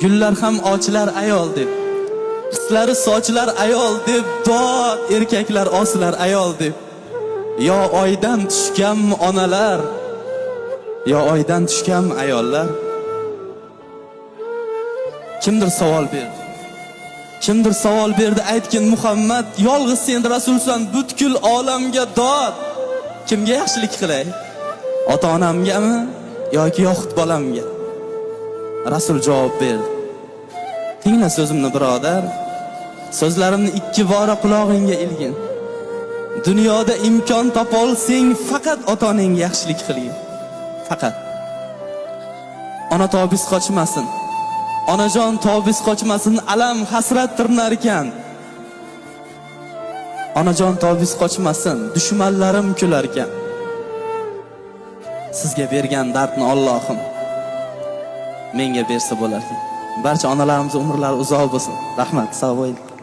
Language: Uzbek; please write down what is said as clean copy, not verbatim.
Gullar ham ochilar ayol deb. Hislari sochilar ayol deb, dod erkaklar osilar ayol deb. Yo oydan tushgan onalar, yo oydan tushgan ayollar. Kimdir savol berdi. Kimdir savol berdi, aytgin Muhammad, yolg'iz sen rasulsan butkul olamga dod. Kimga yaxshilik qilay? Ota-onamgami yoki yoxud bolamga? Rasul javob berdi. Tingla so'zimni birodar, so'zlarimni ikki bora qulog'ingga ilgin. Dunyoda imkon topolsang, faqat ota-onangga yaxshilik qilgin. Faqat. Ona tobiz qochmasin. Onajon tobiz qochmasin, alam hasrat tirnar ekan. Onajon tobiz qochmasin, dushmanlarim kular ekan. Sizga bergan dardni Allohim menga bersa bo'larkan. Barcha onalarimiz umrlari uzoq bo'lsin. Rahmat, sog' bo'ling.